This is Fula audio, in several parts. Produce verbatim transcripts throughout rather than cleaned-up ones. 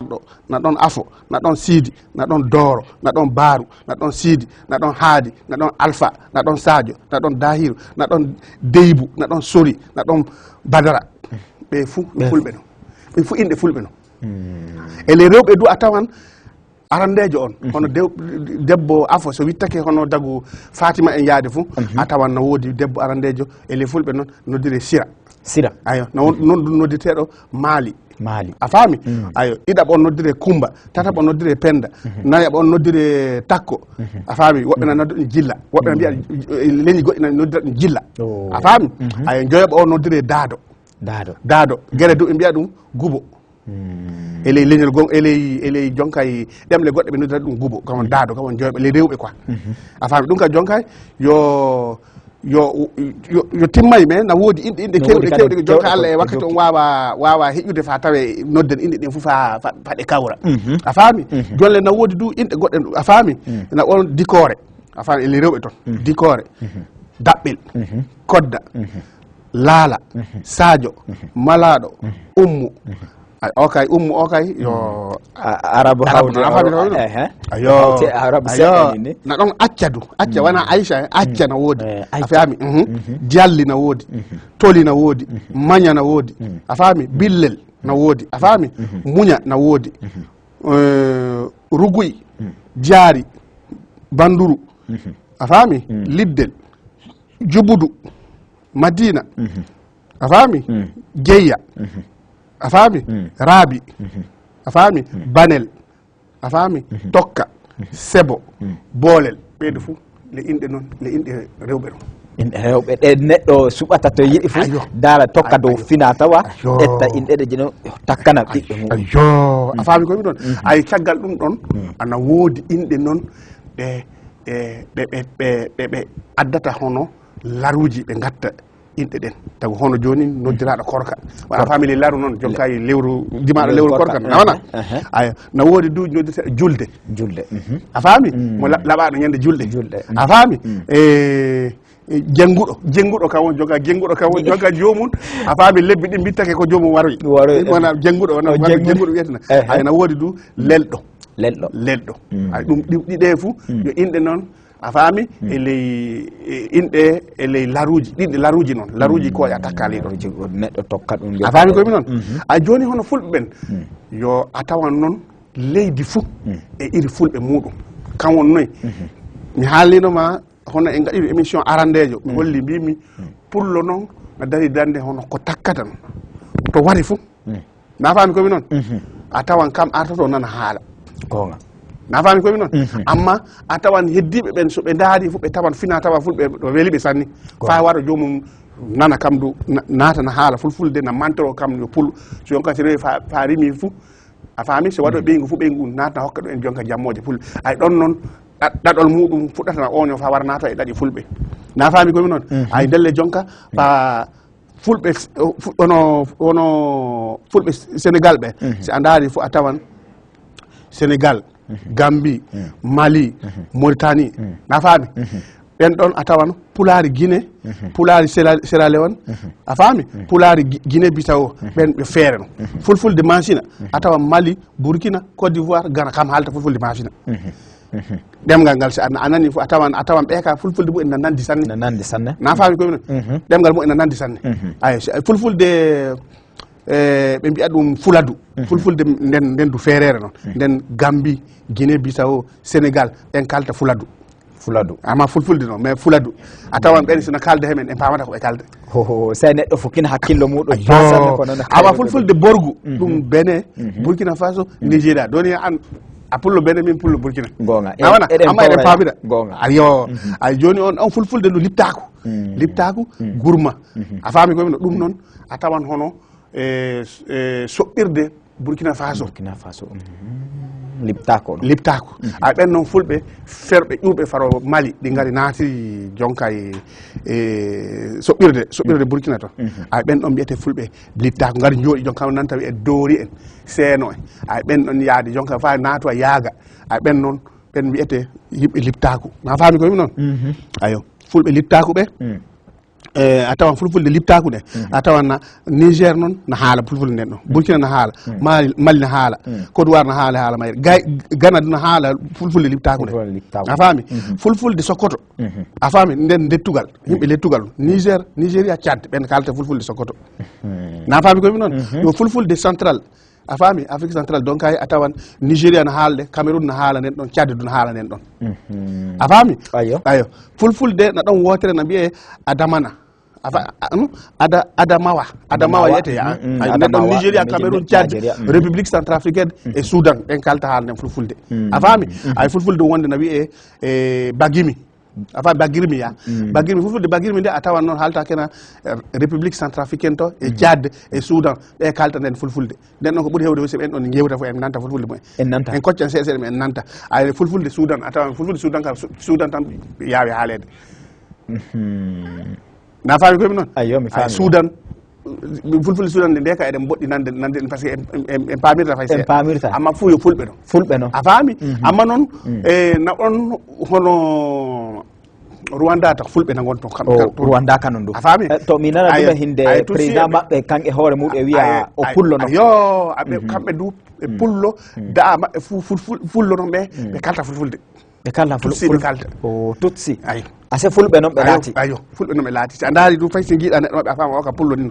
Ɗo, na ɗon Afo, na ɗon Siidi, na ɗon Dooro, na ɗon Baaru, na ɗon Siidi, na ɗon Haadi, na ɗon Alfa, na ɗon Saajo, na ɗon Dahiru, na ɗon Deybu, na ɗon Sori, na ɗon Badara. Ɓe fuu ɗum Fulɓe no. Ɓe fuu inɗe Fulɓe no. E les rewɓe du a tawan arandeejo on, hono dew-, debbo Afo, so wittake hono dagu Fatima en yaade fuu, a tawan na woodi debbo arandeejo e les Fulɓe noon, noddire Sira. Sira. Ayo, na won-, noon ɗum noddirteeɗo Maali. Maali. A faami? Ayo, ɗiɗaɓo on noddire Kumba, tataɓo on noddire Penda, nayaɓo on noddire Takko. A faami? Woɓɓe na nodda ɗum Jilla, woɓɓe na mbiya, eh, leñi goɗɗi na noddira ɗum Jilla. A faami? Ayo, joyaɓo on noddire Daado. Daado. Daado. Gere du ɓe mbiya ɗum Gubo. E ley leñol gon, e ley, e ley jonkay ɗemle goɗɗe ɓe noddira ɗum Gubo, kam on Daado, kam on joyaɓo, les rewɓe quoi. A faami? Ɗum ka jonkay, yo, yo, yo, yo timmay, mais na woodi inɗe, inɗe kewɗe, woodi kadi kewɗe, jonka kewɗe Allah e wakkati on waawa, waawa heƴude fa tawe nodden inɗe ɗen fof fa, fa, fa ɗe kawra. A faami? Jonle na woodi du inɗe goɗɗe, a faami? Na on Dikoore. A faami? E les rewɓe ton. Dikoore. Daɓɓel. Kodda. Laala. Saajo. Malaaɗo. Ummu. Ay, o kay, Ummu o kay, yo A-, Arabu Arabu Hawni, no, a faami Arabu, no? Ehe. Ayo. Te Arabu Ayo. Seɗɗa ni. Na ɗon Acca du. Acca, wana Aisha, eh? Acca na woodi. Eh, A Acca. Faami? Mhm. Jalli na woodi. Toli na woodi. Maña na woodi. A faami? Billel na woodi. A faami? Muña na woodi. Eh, Ruguy. Jaari. Banduru. A faami? Liddel. Jubudu. Madina. A faami? Jeyya. A faami? Raabi. A faami? Banel. A faami? Tokka. Sebo. Boolel. Ɓeydu fuu. Le inɗe noon, le inɗe rewɓe noon. Inɗe rewɓe ɗe neɗɗo suɓata to yiɗi fuu. Ayo. Daara tokka Ayo, dow ayo. Fina tawa, Ayo. Ƴetta inɗe ɗe jino, takkana ɓiɓɓe mum. Ayo. A faami ko mi ɗon? Ay, caggal ɗum ɗon, ana woodi inɗe noon ɗe, ɗe, ɗe, ɓe, ɓe, ɓe, ɓe addata hono laruuji ɓe ngatta inɗe ɗen. Tagu hono jooni noddiraaɗo Korka. Wala Korka. Faami le laru noon, jonka e lewru, dimaaɗo lewru Korka. Korka, na wana? Ehe, ehe. Aya, na woodi du noddirteeɗo Julde. Julde, mhm. A faami? Mm. Mo la-, laɓaaɗo ñande Julde. Julde, mhm. A faami? Mm. E, e, Jennguɗo, jennguɗo kam won, jonka jennguɗo kam won, jonka joomum. A faami, lebbi ɗin mbittake ko joomum waroyi. Waroyi, wona ehe. Jennguɗo, wona, o wona jennguɗo. Jennguɗo wiyetena. Ehe. Ay, na woodi du lelɗo. Lelɗo. Lelɗo. Mm. Ay, ɗum ɗi-, ɗiɗe fuu, mm, yo inɗe noon. A faami? Mm. E ley, e inɗe, e ley laruuji, ɗiɗi laruuji noon. Laruuji, mm, kooƴa takkaali ɗon. Laruuji, neɗɗo tokka ɗum. A faami ko mi noon? Mhm. A jooni hono Fulɓe ɓen, mm, yo a tawan noon leydi fuu, mm, e iri Fulɓe muuɗum. Kam won noy? Mhm. Mi haalino ma hono en ngaɗiri émission arandeejo, mi, mm, holli, mbimi, mm, Pullo noon na dari dande hono ko takkata noon. To wari fuu. Mm. Na faami ko mi noon? Mhm. A tawan kam artoto nana haala. Goonga. Na faami ko mi noon? Mhm. Amma a tawan heddiiɓe ɓen, so ɓe ndaari fuu, ɓe tawan fina tawa Fulɓe ɗo weli ɓe sanni. Goonga. Faa waro joomum nana kam du, na-, naata na haala Fulfulde, na mantoro kam yo Pul. So yonka si rewi faa, faa rimi fuu, a faami? So waɗo, mm, ɓeyngu fuu, ɓeyngu naata hokka ɗum en jonka jammooje Pul. Ay ɗon noon, ɗa-, ɗaɗol muuɗum fuɗɗata na ooño faa wara naata e ɗaɗi Fulɓe. Na faami ko mi noon? Mhm. Ay ndelle jonka, faa Fulɓe, fu-, ono, ono Fulɓe Senegal ɓe, mhm, si a ndaari fuu a tawan Senegal, mhm, Gambie, mhm, Mali, mhm, Mauritanie, mhm, na faami? Mhm. Ɓen ɗon a tawan Pulaari Guinée, mhm, Pulaari Sierra, Sierra Leone, mhm, a faami? Mhm. Pulaari Gui-, Guinée Bissau, mhm, ɓen ɓe feere no. Mhm. Fulfulde Maasina, mhm, a tawan Mali, Burkina, Côte d'Ivoire, Ghana, kam haalta Fulfulde Maasina. Mhm. Mhm. Ɗemngal ngal, si a, a nani fof, a tawan, a tawan ɓe ka Fulfulde mumen na nandi sanne. Na nandi sanne. Na faami ko mi noon? Mhm. Ɗemngal mumen na nandi sanne. Mhm. Ay, si, Fulfulde, eh, ɓe mbiya ɗum Fuladu. Mhm. Fulfulde nden, nden du feereere noon. Mhm. Nden Gambie, Guinée Bissau, Sénégal, ɓen kalta Fuladu. Fuladu. Amma Fulfulde noon, mais Fuladu. A tawan ɓen sina kalda he men, en paamata ko ɓe kalda. Ho, ho, sey neɗɗo fof kina hakkillo muuɗum. Ayo. Basanna ko noon. Awa hakkillo Fulfulde Borgu, mhm, ɗum Benin, mhm, Burkina Faso, mhm, Nigeria. Doni an, a Pullo Benin, min Pullo Burkina. Goonga. A wana? Eɗen, amma eɗen pawra pamira. Goonga. Ayo. Mhm. Ay, jooni on, on Fulfulde ndu liptaako. Mhm. Liptaako, mhm, gurma. Mhm. A faami ko mi no? Ɗum noon, a tawan hono, e, e, soɓɓirde Burkina Faso. Burkina Faso. Mhm. Liptaako ɗum. Liptaako. Mhm. Ay, ɓen noon Fulɓe ferɓe ƴuuɓe faro Mali, ɗi ngari naati jonka e, e soɓɓirde, soɓɓirde, mhm, Burkina to. Mhm. Ay, ɓen ɗon mbiyete Fulɓe liptaako, ngari njooɗi jonka nan tawi e doori en, seeno en. Ay, ɓen ɗon yaadi jonka faa naatu a yaaga. Ay, ɓen noon, ɓen mbiyete yimɓe liptaako. Na faami ko mi noon? Mhm. Ayo, Fulɓe liptaako ɓe. Mm. eh, a tawan fulfulde liɓtaku nde. A tawan na Niger noon na haala fulfulde nden ɗon, Burkina na haala, Mali, Mali na haala, Côte d'Ivoire na haala, haala mayre, Gay- Ghana du na haala fulfulde liɓtaku nde. Fulfulde liɓtaku. A faami? Fulfulde Sokoto. A faami? Nden lettugal, yimɓe lettugal, Niger, Nigeria, Tchad, ɓen kalta fulfulde Sokoto. Na faami koye mum noon? Yo fulfulde central, a faami, Afrique centrale, donc ay a tawan Nigeria na haalde, Cameroun na haala nden ɗon, Tchad du na haala nden ɗon. A faami? Ayo. Ayo. Fulfulde na ɗon wootere na mbiyee Adamana. A fa- a- hmm? Ada- Adamawa. Adamawa. Adamawa yiyete ya. Ay, nden ɗon Adamawa, Nigeria, Nigeria, Cameroun, Tchad, Nigeria. République centrafricaine e Soudan, ɓen kalta haala nden fulfulde. A faami? Ay, fulfulde wonde na wiyee e Bagimi. A faami? Bagirmi ya. Bagirmi, fulfulde Bagirmi nde a tawan noon haalta kena, eh, République centrafricaine to, e Tchad, e Soudan, ɓe kalta nden fulfulde. Nden noon ko ɓuri heewde aussi ɓen ɗon ngewta fof en nanta fulfulde mumen. En nanta. En koccan seeɗa seeɗa en nanta. Ay, fulfulde Soudan, a tawan fulfulde Soudan kam, Su- Soudan tan yaawi haaleede. Na faami koye mum noon? Ayo, mi Ay, faami. Soudan, fulfulde Soudan nde, nde ka eɗen mboɗɗi nande, nande ɗum, parce que en, en, en, en paamirta fay En seeɗa. Paamirta. Amma fuu yo fulɓe noon. Fulɓe noon. A faami? Amma noon, e, na on hono Rwanda, ta fulɓe na ngon toon, kamɓe O, kala toon. Rwanda kanon ɗum. A faami? Eh, to mi nana Ayo, ɗum e hinde ayo, Tutsi président en. Maɓɓe, kan e hoore mum e wiya Ayo, o ayo, pullo noon. Yo, aɓe, kamɓe du, ɓe pullo, da maɓɓe fu-, ful-, ful-, fullo noon ɓe, ɓe kalta fulfulde. Ɓe kalta ful-, Tutsi ɓe ful-, kalta. O, Tutsi. Ayo. A se fulɓe noon ɓe Ayo, laati. Ayo, fulɓe noon ɓe laati. Si a ndaari ɗum fay si njiiɗa neɗɗo maɓɓe a faama o ka pullo ni.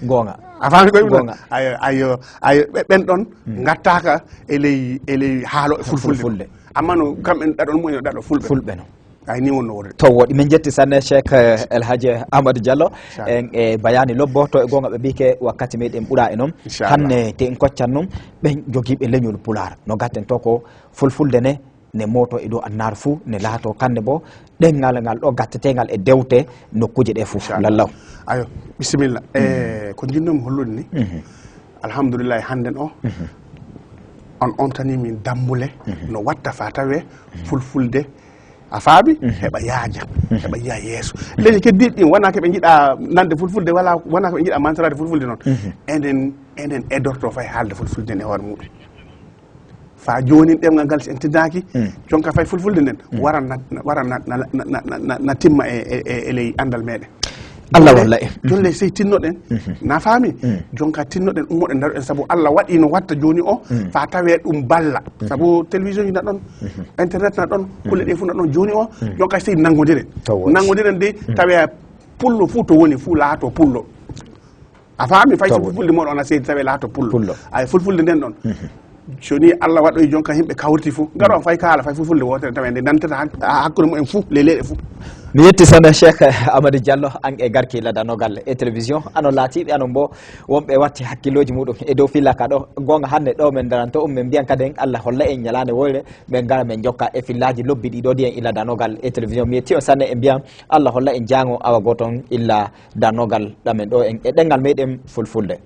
Goonga. A faami koye mum? Goonga. Ayo, ayo, ayo, ɓe, ɓen ɗon ngattaaka e ley, e ley haalo e fulfulde. Fulfulde. Amma no kamɓe ɗaɗon mumen, ɗaɗo fulɓe. Fulɓe noon. Ay, ni wonno wonde. To woɗi, min jetti sanne Cheikh, eh, El Hadji Amadou Diallo. Inchallah. En, e bayani lobbo, to e goonga ɓe mbiike wakkati meɗen ɓura e noon. Inchallah. Hanne te en koccan noon, ɓen jogiiɓe leñol Pulaar. No gatten to ko fulfulde ne, ne mooto e dow annaar fuu, ne laato kanne bo, ɗenngal ngal ɗo gattetengal e dewte nokkuuje ɗe fuu. Inchallah. Lallaw. Ayo, bisimilla. E, ko njinnoomi hollude ni, alhamdulillahi, hannden o, on omtanii min dammule no watta fa tawe fulfulde, a faami? Heɓa yaaja, heɓa yiya yeeso. Leñi keddiiɗi ɗin, wonaa ko ɓe njiɗa nande fulfulde, wala wonaa ko ɓe njiɗa mantoraade fulfulde noon. Enen, enen edorto fay haalde fulfulde nden e hoore muɗum. Fa joonin ɗemngal ngal, si en tinnaaki, jonka fay fulfulde nden, wara na, na, wara na, na, na, na, na, na timma e, e, e, e ley anndal meɗen. Allah walla en. Jolle sey tinnoɗen, na faami? Jonka tinnoɗen, ummoɗen, ndaroɗen, sabu Allah waɗi no watta jooni o, fa tawee ɗum balla. Sabu télévision ji na ɗon, internet na ɗon, kulle ɗe fof na ɗon. Jooni o, jonka sey nanngondiren. Taw woodi. Nanngondiren de, tawee pullo fof to woni fof laato pullo. A faami? Fay so fulfulde mon on a seedi, tawee laato pullo. Pullo. Ay, fulfulde nden ɗon. So ni Allah waɗoyi jonka yimɓe kawriti fof, ngaro on fay kaala, fay fulfulde wootere, tawa nde nantata hak-, ha-, hakkunde mumen fof, le leyɗe fof. Mi yetti sanne Cheikh Amadou Diallo, an e garki ladanogal e télévision, ano laatiɓe anon bo wonɓe watti hakkillooji muɗum e dow filla ka ɗo. Goonga, hannde ɗo men daranto um, men mbiyan kaden Allah holla en ñalaande woyre, men ngara men jokka e fillaaji lobbi ɗi ɗo ɗi en ila danogal e télévision. Mi yetti on sanne, e mbiyan Allah holla en jaango awa gooton illa danogal ɗamen ɗo en e ɗemngal meɗen fulfulde.